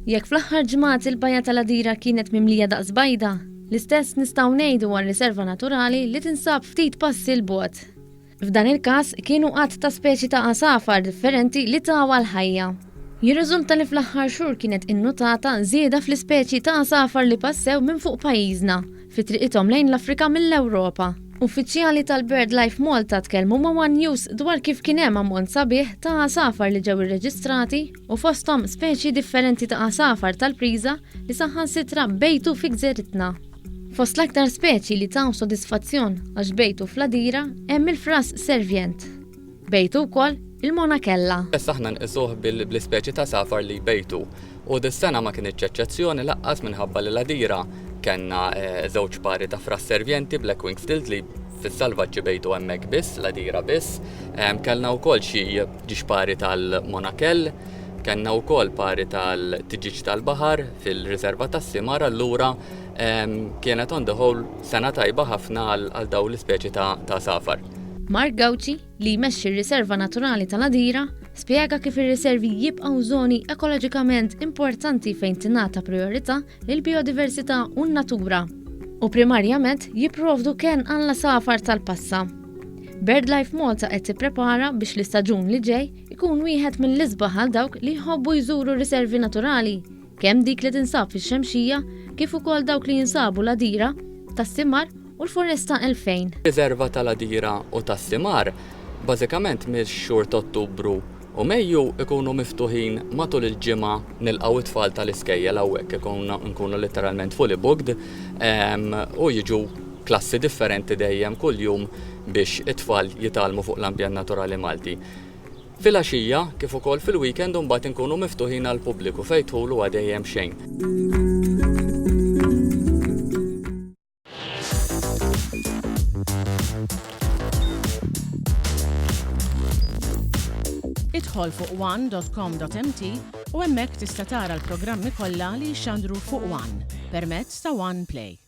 Jekk fl-aħħar ġimgħat il-Bajja tal-Għadira kienet mimlija daqs bajda, l-istess nistgħu ngħidu għar-riserva naturali li tinsab ftit passi 'l bogħod. F'dan il-każ kienu għadd ta' speċi ta' għasafar differenti li tawha l-ħajja. Jirriżulta li fl-aħħar xhur kienet innutata żieda fl-ispeċi ta' għasafar li passew minn fuq pajjiżna fi triqithom lejn l-Afrika mill-Ewropa. Uffiċjali tal-BirdLife Malta tkellmu ma' one News dwar kif kien hemm ammont sabiħ ta' għasafar li ġew irreġistrati u fosthom speċi differenti ta' għasafar tal-priża li saħansitra bejtu fi gżiritna. Fost l-aktar speċi li taw sodisfazzjon għax bejtu fl-Għadira hemm il-fras servjent. Bejtu wkoll il-monakella. Issa aħna nqisuh bl-ispeċi ta' għasafar li jbejtu. U dis-sena ma kinitx eċċezzjoni laqqas minħabba li l-Għadira kellna żewġ pari ta' fras servjenti Black Winged Stilt li fis-salvaġġ ibejtu hemmhekk biss, l-Għadira biss. Kellna wkoll xi ġiex pari tal-monakell, kellna wkoll pari tal-tiġieġ tal-baħar fil-riserva tas-Simar allura kienet on the whole sena tajba ħafna għal dawn l-ispeċi ta' għasafar. Mark Gauci, li jmexxi r-Riserva Naturali tal-Għadira, spjega kif ir-riservi jibqgħu żoni ekoloġikament importanti fejn tingħata prijorità lill-bijodiversità u n-natura, u primarjament jipprovdu kenn għall-għasafar tal-passa. BirdLife Malta qed tipprepara biex l-istaġun li ġej ikun wieħed mill-isbaħ għal dawk li jħobbu jżuru r-riservi naturali, kemm dik li tinsab fix-Xemxija kif ukoll dawk li jinsabu l-Għadira, Tas-Simar u l-Foresta 2000. Riserva tal-Għadira u tas-Simar bażikament mix-xhur t'Ottubru u Mejju ikunu miftuħin matul il-ġimgħa nilqgħu t-tfal tal-iskejjel hawnhekk nkunu litteralment fully booked u jiġu klassi differenti dejjem kuljum biex it-tfal jitgħallmu fuq l-ambjent naturali Malti. Filgħaxija, kif ukoll fil-weekend imbagħad inkunu miftuħin għall-pubbliku fejn dħul huwa dejjem b'xejn. Idħol fuq one.com.mt u hemmhekk tista' tara l-programmi kollha li jixxandru fuq One permezz ta' One Play.